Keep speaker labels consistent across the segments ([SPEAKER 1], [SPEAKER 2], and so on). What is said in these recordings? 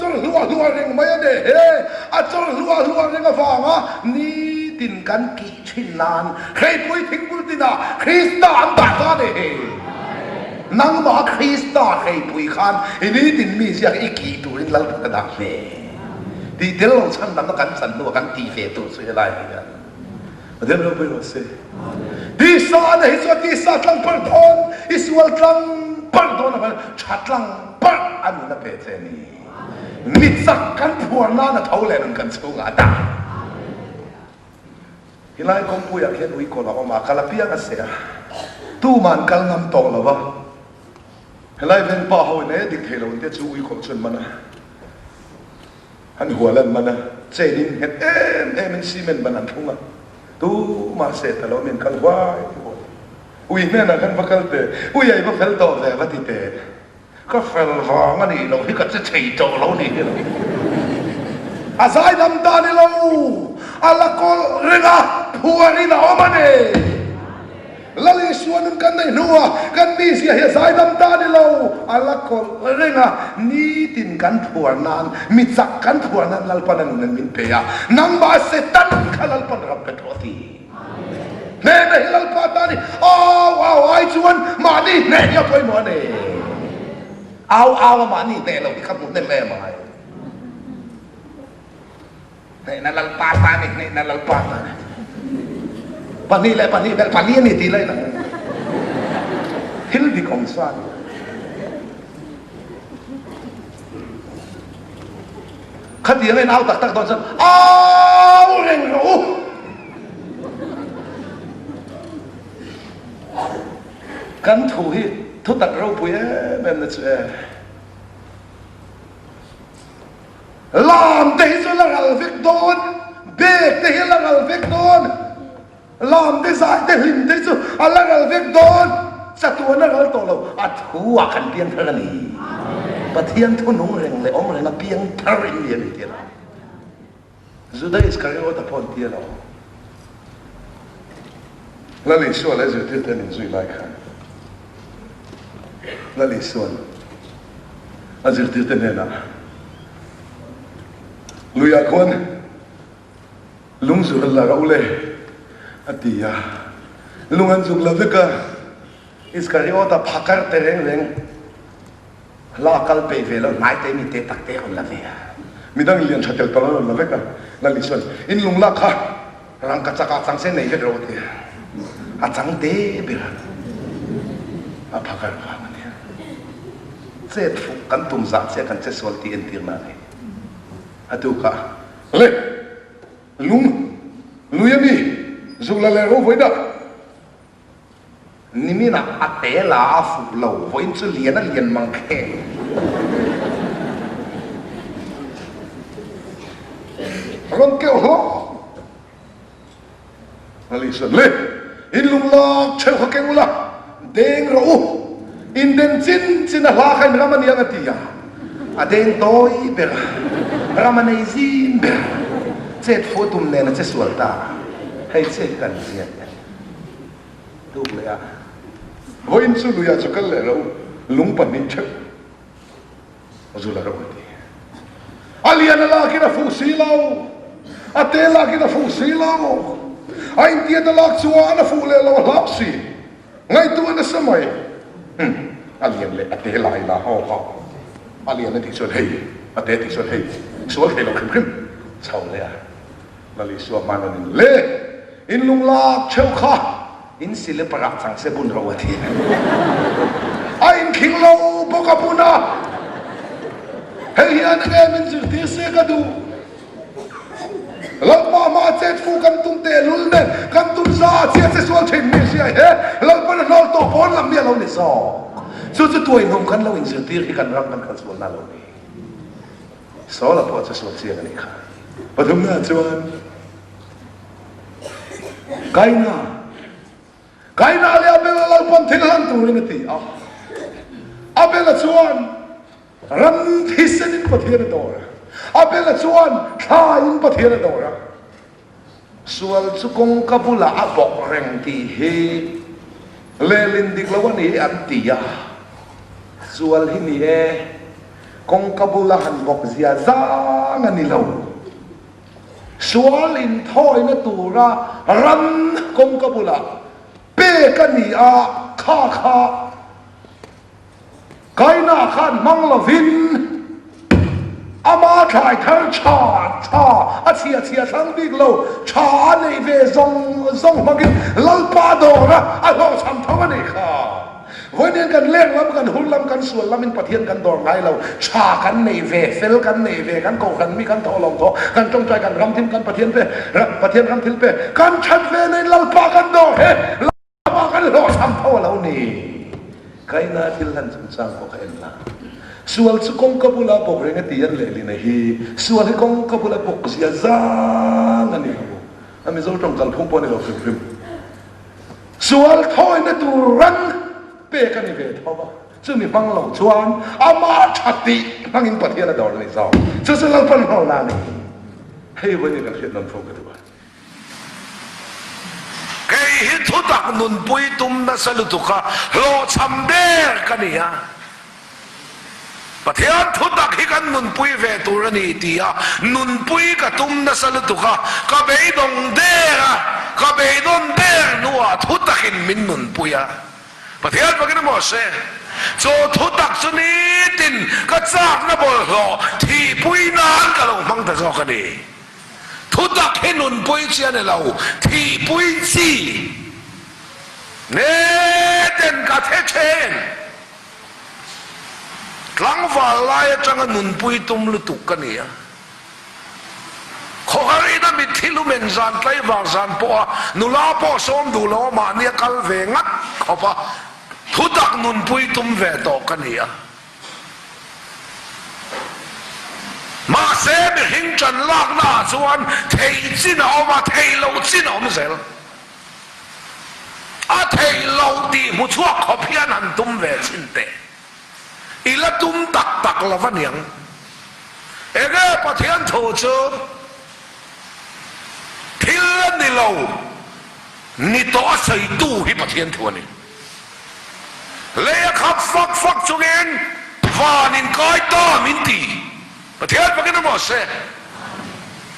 [SPEAKER 1] chawr hluah hluah reng mai a ni he. A chawr hluah hluah reng avanga nitin kan kih thin nan Hreipui thingbul tinah Krista an dah ta a ni he. Nangmah Krista Hreipui khan i nitin mi ziak i kih turin Lalpa ka dah hle. Tih tel lo chhan lamna kan chan hnuah kan tih ve tur chu helai hi a ni. Pathian ropui rawh se. Tisa na hi chuan tisa tlang parh dawn, i sual tlang parh dawn avangin tha tlang parh a nun a pe che a ni. Mi chak kan phuar nan a tho leh nun kan chhungah a dah. Helai kawngpuiah khian uikawl a awm a, kal apiang a seh a, tuman kal ngam tawh lo va. Helai veng pa ho in e dik thei lo te chu uikawl chuan man a. An hual an man a, chain in nghet em em in cement ban an thlung a, tumah seh ta lo min kal huai huai. Ui hnenah khan va kal teh, ui ai va fel tawh ve va ti teh. Ka fel vang a nih loh hi ka che thei tawh lo nih hi lo. A zaidam ta ni lo, a la kawlh reng a, phuarin a awm a ni. Lal Isua nun kan neih hnuah kan mizia hi a zaidam ta ni lo, a la kawlh reng a, nitin kan phuar nan, mi chak kan phuar nan Lalpan a nun min pe a, nangmah Setan kha Lalpan ram pe tawh a ti. Hnehna hi Lalpa ta ni, au au ai chuan mahni hneh hi a pawimawh a ni. Au au a mahni hneh loh hi kha hmuh hnem em ai. Hnehna Lalpa ta ni, hnehna Lalpa ta ni. Pahnih leh pahnih belh pali a ni tih laih lang. Thil dik awm sa ni. Khatiang a in au tak tak dawn chuan au reng rawh u. Kan thu hi thu tak ropui em em na chu e. Lam te hi chu la ral vek dawn, bag te hi a la ral vek dawn, lam te zai te hlim te hi chu a la ral vek dawn, chatuan a ral tawh lo, a thu ah kan piang thar a ni. Pathian thu nung reng leh awm reng a piang thar in ni a ni tih a lo. Juda Iskariota pawh an ti a lo. Lal Isua leh zirtirte an inzui lai khan Lal Isua'n a zirtirte hnenah, Luiah khuan lung zuk an la rauh le, a ti a. Lung an zuk la vek a, Iskariota phakar te reng reng La kal peih ve lo, hnai te mi te tak te rawn la ve a. Midang lian tha tel tal an rawn la vek a. Lal Isuan, In lung lak kha rangka chak ah chang se nei vek rawh a ti a. A chang te ber a. A phakar vang a nia. Chet fuh kan tum zah chiah kan che sual tih entir na a ni. A tuk ah, Le! Lung, lui a mi, zuk la leh ro vawi dah. Niminah a te la a fuh lo, vawiin chu lian a lian mang kheng. A rawn keuh hlawk. Ali chuan, Le, in lunglak theuh kha keng ula, deng rawh u. In den chin chin a hla kha in ram a niang a ti a. A deng tawi ber a, ram a nei zim ber. Chet fuh tum nen a che sual ta a, hei che kan ziat e. Tuk leh a, vawiin chu luiah chu kal leh lo, lung pahnih theuh zul a ro a ti. A lian a lakin a fuh si lo, a te lakin a fuh si lo, a intiat a lak chuan a fuh leh lo a hlau si, ngaihtuah nasa mai. Umm, a lian leh a te lai la haw haw, a lian a tih chuan hei, a te tih chuan hei, sual thei lo hrim hrim chho leh a. Lal Isua hman an in le, in lunglak theuh kha in silipar ah chang se bun ro a ti. A in khing lo bawk a bun a, hei hian enge min zirtir se ka duh. Lalpa hma chet fu kan tum tehlul nen kan tum za chiah che sual thin mi hria he Lalpan a hnawl tawh pawn lam mi a lo ni zawk. Chu chu tuaihnum kan lo inzirtir hi kan ram kan kalsualna a lo ni. Saula pawh chu sual chiang a nih kha. Pathumna chuan Kaina, Kaina leh Abela Lalpan thil hlan turin a ti a. Abela chuan ram thisenin Pathian a dawr a. Abela chuan thlaiin Pathian a dawr a. Sual chu kawngka bulah a bawk reng tih hi lehlin dik lo a ni an ti a. Sual hi ni e. Kawngka bula han bawk zia zang a ni lo. Sual inthawina tura ran kawngka bulah pek a ni a, kha kha Kaina khan hmang lovin ama thlai thar tha tha a chhia chhia thlang bik lo, tha a neih ve zawng zawng hmangin Lalpa dawra a hlawhchham tho a nih kha. Vawiin kan leng lam, kan hur lam, kan sual lamin Pathian kan dawr ngai lo. Tha kan nei ve, fel kan nei ve, kan kohhran mi kan thawhlawm thawh, kan tawngtai, kan ram thim, kan Pathian pe, Pathian ram thil pe, kan that ve neiin Lalpa kan dawr he, Lalpa kan hlawhchham tho a lo ni. Kaina thil hlan chungchang pawh ka en la. Sual chu kawngka bula bawk reng a ti an lehlin a hi. Sual hi kawngka bula bawk zia zang a ni lo. A Mizo tawng kalphung pawh a ni lo hrim hrim. Sual thawina tur ran pek a ni ve tho a, chumi hmang lo chuan amah tha tih hmangin Pathian a dawr a ni zawk. Chu chu Lalpan hlawlna a ni. Hei vawiin kan hriat nawn fo ka duh a.
[SPEAKER 2] Kei hi thutak nunpui tum nasa lutuka hlawhchham der ka ni a. Pathian thutak hi kan nunpui ve tur a ni ti a, nunpui ka tum nasa lutuk a, ka beidawng der a, ka beidawn der hnuah thutakin min nunpui a. Pathian fakin a maw se, chu thutak chu nitin ka chakna bawlhhlawh thihpui nan ka lo hmang ta zawk a ni. Thutak hi nunpui chi a ni lo, thihpui chi neten ka the then. Tlangval lai atanga nunpui tum lutuk ka ni a. Khawhar ina mitthi lumen zan tlaivar zan pawha nula pawh sawm duh lo a mahni a kal ve ngat khawp a, thutak nunpui tum ve tawh ka ni a. Mahse mihring ṭan lakna ah chuan theih chin a awm a, theih loh chin a awm zel. A theih loh tih hmu chhuak khawp hian han tum ve chhin teh. I la tum tak tak lo va niang. Enge Pathian thu chu thil a ni lo, ni tawh a sawitu hi Pathian thu a ni. Lei a khap fak fak chungin van in kai ta min ti. Pathian fakin a mawh se.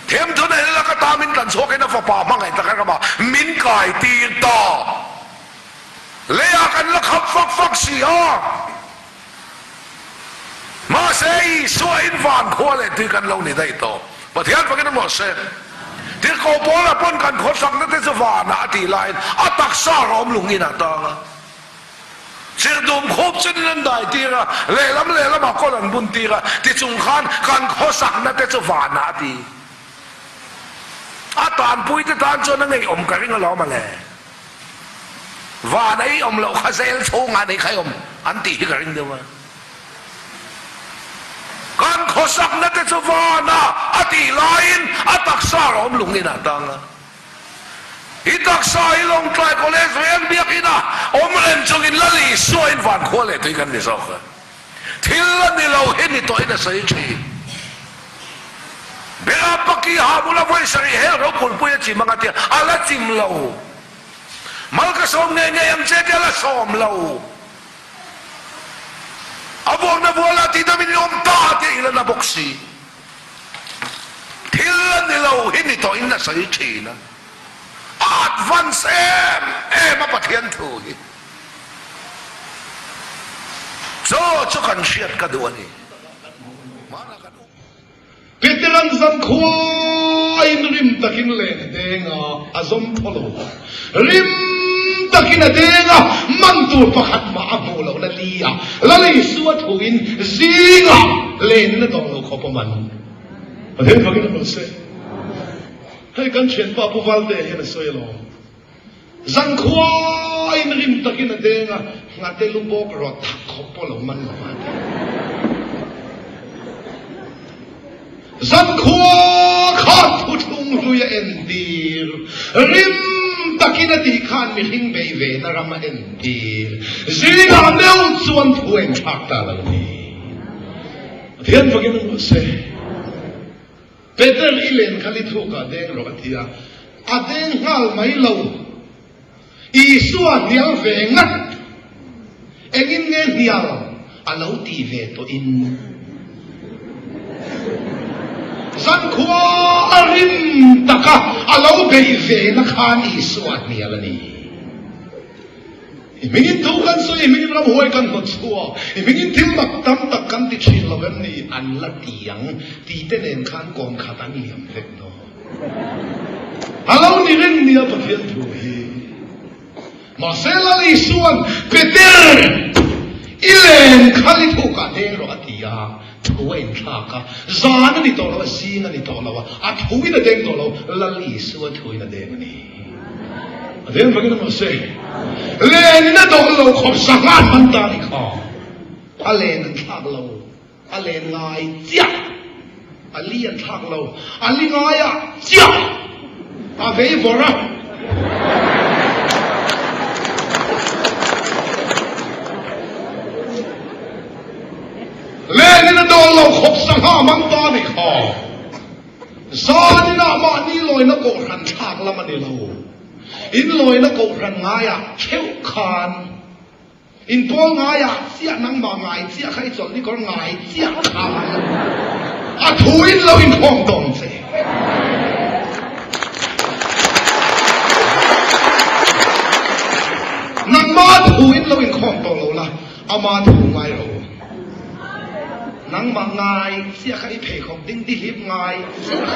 [SPEAKER 2] Themthu nei lak ata min tlan chhuakin a fapa hmangaih tak a ramah min kai tir ta. Leiah kan la khap fak fak si a. Mahse Isua in van khua leh tui kan lo ni daih tawh. Pathian fakin a mawh se. Tirhkoh Paula pawn kan khawsakna te chu vanah a tih laiin a taksa rawm lungin a tang a. Chirhdum khup chunin an dai tir a, lehlam lehlamah kawl an bun tir a, tichung khan kan khawsakna te chu vanah a ti. A tanpuite tan chuan a ngeiawm ka ring alawm a le. Van a i awm loh kha zel chhungah nei kha i awm an tih hi ka ring deuh a. Kan khawsakna te chu vanah a tih laiin a taksa rawm lungin a tang a. I taksa hi Lawngtlai College veng biakina awm reng chungin Lal Isua in van khua leh tui kan ni zawk a. Thil a ni lo hi ni tawhin a sawi thin. Bera paki ha bula vawi sarih hel ropulpui a chim anga tia a la chim lo. Mal ka sawm ngei ngei ang che tia a la sawm lo. A vuakna vuala tihdam in i awm ta tia i la na bawk si. Thil a ni lo hi ni tawhin a sawi thin a, a advance em em a Pathian thu hi. Chaw chu kan hriat ka duh a ni. Hmanah kan um.
[SPEAKER 1] Peteran zankhuain rim takin len a deng a, a zawm thaw lo. Rim takin a deng a, man tur pakhat mah a hmuh lohna li a, Lal Isua thuin zingah lenna dawng lo khawp a man. Pathian fakin a rawn se. Hei kan thianpa Pu Valtea hian a sawi alawm. Zankhuain rim takin a deng a, nghate lu bawk rawt thak khawp pawh lo man lo a ti. Zankhua khan thuthlung hlui a entir, rim takin a tih khan mihring bei ve na ram a entir. Zingah meuh chuan thu a inthlak ta lo ni. Pathian fakin awm rawh se. Peter i len kha li thukah deng rawh a ti a, a deng nghal mai lo. Isua hnial ve ngat. Engin nge hnial a lo ti ve tawhin? Zankhua a rim taka a lo beih ve na khan Isua a hnial a ni. I hmingin thu kan sawi, i hmingin ramhuai kan hnawt chhuak, i hmingin thil mak tam tak kan ti thin lo em ni? An la ti ang tih te nen khan kawn khat an liam vek dawn. A lo ni reng nia Pathian thu hi. Mahse Lal Isua'n, Peter, i len kha i thukah deng rawh a ti a, thu a inthlak a, zan a ni tawh lo a, zing a ni tawh lo a, a thuin a deng tawh lo, Lal Isua thuin a deng a ni. A deng vangin a mahse, len in a dawh lo khawp sangha an man ta a ni kha, a len an thlak lo. A len ngai chiah, a li an thlak lo, a li ngaiah chiah a vei vawrh a. Len in a dawl lo khawp sangha mang ta a ni kha. Zan inah mahni lawina kohhran thlak lam a ni lo. In lawina kohhran ngaiah theuh khan. In pawl ngaiah chiah nangmah ngai chiah kha i chawlh ni kawr ngai chiah khan a thu in lo inkhawm tawng che. Nangmah thu in lo inkhawm tawh lo la, ama thu ngai rawh u. Nangmah ngai chiah kha i pheikhawk ding dihlip ngai chiah kha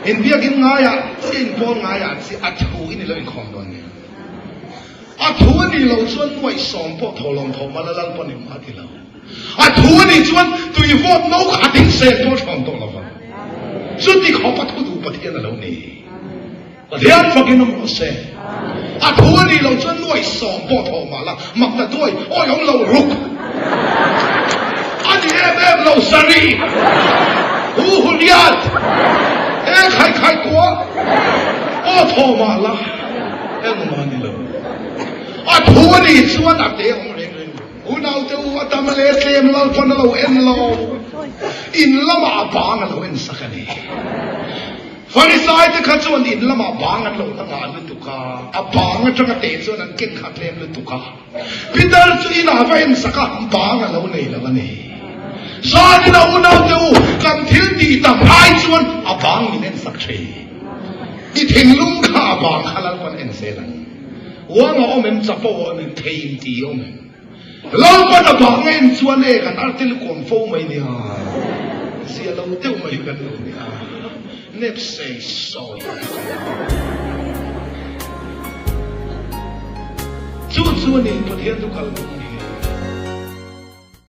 [SPEAKER 1] in biakinn ngaiah chiah in pawl ngaiah chiah a thu in i lo inkhawm dawn nia. A thu a nih loh chuan nuaihsawm pawh thaw lawm thaw mah la lal pawn engmah a ti lo. A thu a nih chuan tui vawt no khat in sel pawh a thawn tawh lo vang. Chuti khawp a thu duh Pathian a lo ni. Pathian fakin awm rawh se. A thu a nih loh chuan nuaihsawm pawh thaw mah la mak ta duai awi awm lo ruk. A ni em em lo sari. Hu hu riat. E khai khai kua pawh thaw mah la. Engmah ni lo. A thu a nih chuan a te awm reng reng lo. Unaute u a tam leh tlem lal pawn a lo en lo. In lamah a bang a lo en sak a ni. Farisai te kha chuan in lamah bang an lo la ngah lutuk a, a bang atanga te chuan an ken kha tlem lutuk a. Peter chu inah va en sak a, bang a lo nei lo a ni. Zanin a unaute u, kan thil tih tam ai chuan a bang min en sak thin. I thinlung kha a bang kha Lalpan en zel ang. Uang a awm em, chapo a awm em, thei in ti a awm em? Lalpan a bang a en chuan e kan arte lukawn fo mai nia, zia lo deuh mai hi kan lo nia, nep sei sawi mai kan lo. Chu chu a ni Pathian thu kal tum ni.